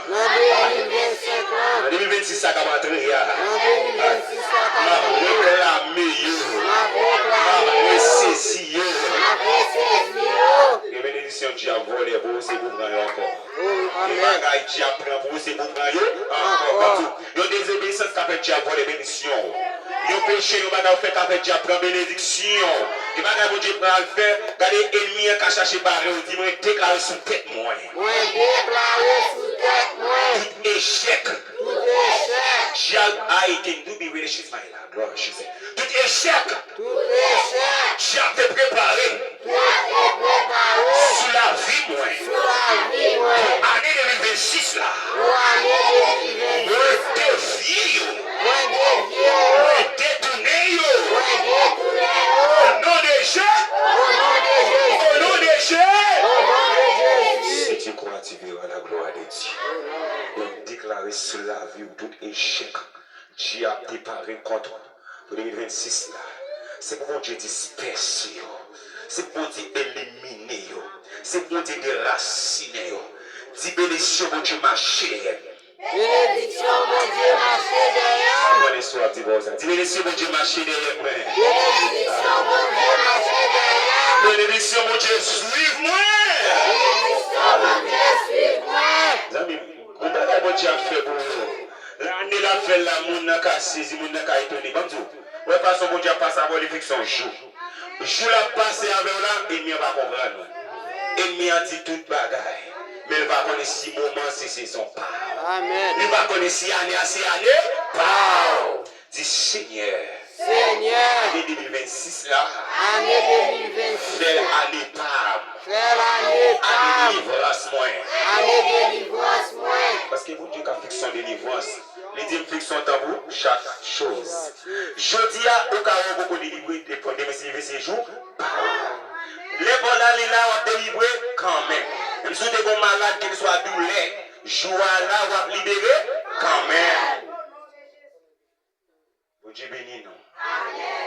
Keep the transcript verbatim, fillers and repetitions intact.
Nan de mil vennsenk lan. Nan de mil vennsis sa k ap antre a. Nan de mil vennsis sa k ap antre. M ap reklame yo. M ap reklame yo. M ap resezi yo. M ap resezi yo. Gen benediksyon dyab vòlè pou ou, se pou pran yo ankò. Gen bagay dyab pran pou ou, se pou pran yo ankò. Ankò. Gade, yon dezobeysans k ap fè dyab vòlè benediksyon ou. Yon peche, yon bagay ou fè k ap fè dyab pran benediksyon ou. Gen bagay Bondye pran al fè, gade, ènmi an ka chache bare w, di, "Mwen deklare sou tèt mwen." Mwen deklare sou tèt mwen. Tout echèk. Tout echèk. Dyab, I can do be with Jesus, my Lord, Lord Jesus. Tout echèk. Tout echèk. Dyab te prepare. Tout te prepare. Sou lavi mwen. Sou lavi mwen. Pou ane de mil vennsis la. Pou ane de mil vennsis. Mwen defye yo. Mwen defye yo. Mwen detounen yo. Mwen detounen yo. O non de Je. O non de Jezi. O non de Je. O non de Jezi. Si tu crois, tu verras la gloire de Dieu. Mwen deklare sou lavi w tout echèk dyab te pare kont ou pou de mil vennsis la. Se pou Bondye dispèse yo. Se pou Bondye elimine yo. Se pou Bondye derasinen yo. Di, "Benediksyon Bondye mache dèyè m." Benediksyon Bondye mache dèyè m. Mwen eswa di bò sa. Di, "Benediksyon Bondye mache dèyè mwen." Benediksyon Bondye mache dèyè m. Benediksyon Bondye swiv mwen. Benediksyon Bondye swiv mwen. Zanmi m, gon bagay Bondye ap fè pou ou. Lè ane l ap fè l la, moun nan ka sezi, moun nan ka etone. Ban m di w, ou wè fason Bondye ap pase avè w, li fikse yon jou. Jou l ap pase avè w la, ènmi an pa konprann ou. Ènmi an di tout bagay, men l pa konnen si moman an se sezon pa w. Amèn. Li pa konnen si ane a se ane pa w. Di, "Senyè, Senyè, ane de mil vennsis la, ane de mil vennsis fè l la, ane pa m, fè l ane pa m, ane delivrans mwen." Ane delivrans mwen. Paske Bondye ka fikse yon delivrans. Li di, "M fikse yon tan pou chak choz." Jodi a, ou ka wè ou poko delivre, depi demen se, se jou pa w. Lè pa w la, li la, w ap delivre kanmenm. Menm si w te gon malad, kèlkeswa doulè, jou a la, w ap libere kanmenm. Bondye beni nou. Amèn.